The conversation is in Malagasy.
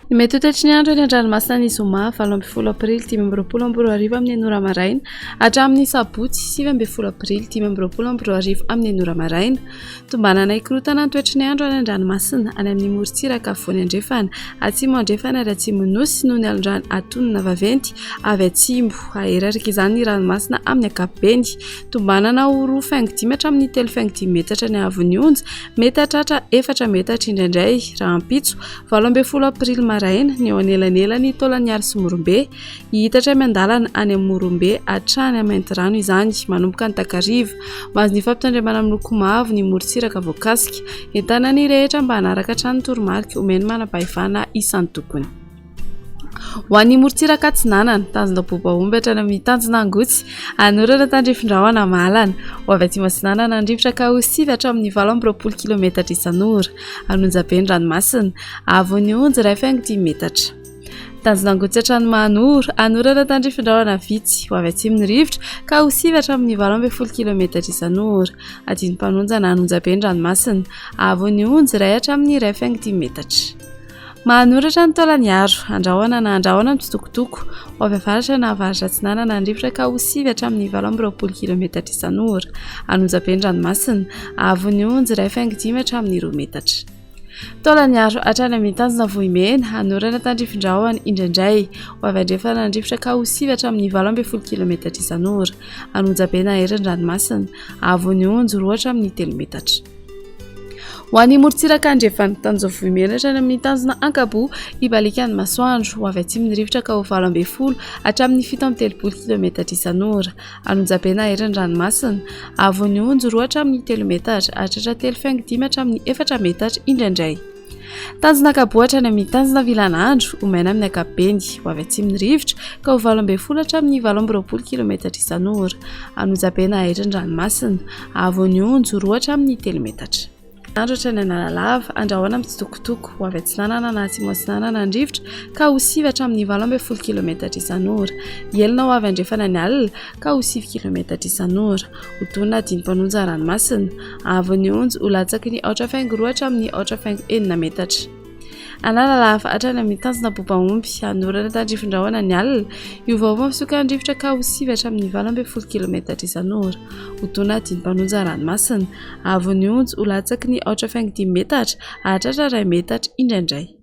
Ny mety ho toetry ny andro eny an-dranomasina ny zoma 18 aprily 2025 amin'ny enina ora maraina hatramin'ny sabotsy 19 aprily 2025 amin'ny enina ora maraina. Tombanana hikorontana ny toetry ny andro any an-dranomasina any amin'ny morontsiraka afovoany andrefana, atsimo andrefana ary atsimon'ny Nosy noho ny alondrano atonina vaventy avy atsimo. Hahery araka izany ny ranomasina amin'ny ankapobeny. Tombanana ho roa faingo dimy hatramin'ny telo faingo dimy metatra ny haavon'ny onja, mety hahatratra efatra metatra indraindray. Rahampitso, 18 aprily maraina, ny eo anelanelan'i Taolagnaro sy Morombe. Hihitatra miandalana any amin'ny Morombe hatrany Maintirano izany, manomboka ny takariva. Mahazo ny fampitandremana miloko mavo ny morontsiraka voakasika. Entanina ny rehetra mba hanaraka hatrany ny toromarika omen'ny manam-pahefana isan-tokony. Ho an'ny morontsiraka atsinanana, tanjona Bobaomby hatrany amin'ny tanjona Angotsy, anorana tandrifin-drahona mahalana. Ho avy atsimo atsinanana ny rivotra ka ho sivy hatramin'ny 28 kilometatra isan'ora. An'Onjabe ny ranomasina, haavon'ny onja 1,5 metatra. Tanjona Angotsy hatrany Mahanoro, anorana tandrifin-drahona vitsy. Ho avy atsimo ny rivotra ka ho sivy hatramin'ny 18 kilometatra isan'ora. Adinam-panonja na An'Onjabe ny ranomasina, haavon'ny onja 1 hatramin'ny 1,5 metatra. Manoratra ny taolany aro, andrahona na andrahona mitsitokotoko, ho avy avaratra na avaratra atsinanana ny rivotra ka ho sivy hatramin'ny 28 kilometatra isan'ora. An'Onjabe ny ranomasina, haavon'ny onja 1,5 hatramin'ny 2 metatra. Taolany aro hatrany amin'ny tanjona Vohimena, hanorana tandrifin-drahona indraindray, ho avy andrefana ny rivotra ka ho sivy hatramin'ny 18 kilometatra isan'ora. An'Onjabe na hery ny ranomasina, haavon'ny onja 2 hatramin'ny 3 metatra. Ho an'ny morontsiraka andrefana, tanjona Vohimena hatrany amin'ny tanjona Ankaboa, hibaliaka ny masoandro, ho avy atsimo ny rivotra ka ho 18 hatramin'ny 37 kilometatra isan'ora. An'Onjabe na hery ny ranomasina, haavon'ny onja 2 hatramin'ny 3 metatra, hahatratra 3,5 hatramin'ny 4 metatra indraindray. Tanjona Ankaboa hatrany amin'ny tanjona Vilanandro, ho maina amin'ny ankapobeny, ho avy atsimo ny rivotra ka ho 18 hatramin'ny 28 kilometatra isan'ora. An'Onjabe na hery ny ranomasina, haavon'ny onja 2 hatramin'ny 3 metatra. Andro hatrany Analalava, andrahona mitsitokotoko, ho avy atsinanana na atsimo atsinanana ny rivotra ka ho sivy hatramin'ny 18 kilometatra isan'ora. Hielina ho avy andrefana ny alina ka ho sivy kilometatra isan'ora. Ho tonina adinam-panonja ranomasina, haavon'ny onja ho latsaky ny aotra faingo roa hatramin'ny aotra faingo enina metatra. Analalava hatrany amin'ny tanjona Bobaomby, hanorana tandrifin-drahona ny alina, hiovaova ny fisokan'ny rivotra ka ho sivy hatramin'ny 18 kilometatra isan'ora. Ho dona adinam-panonja ranomasina, haavon'ny onja ho latsaky ny aotra faingo dimy metatra hahatratra iray metatra indraindray.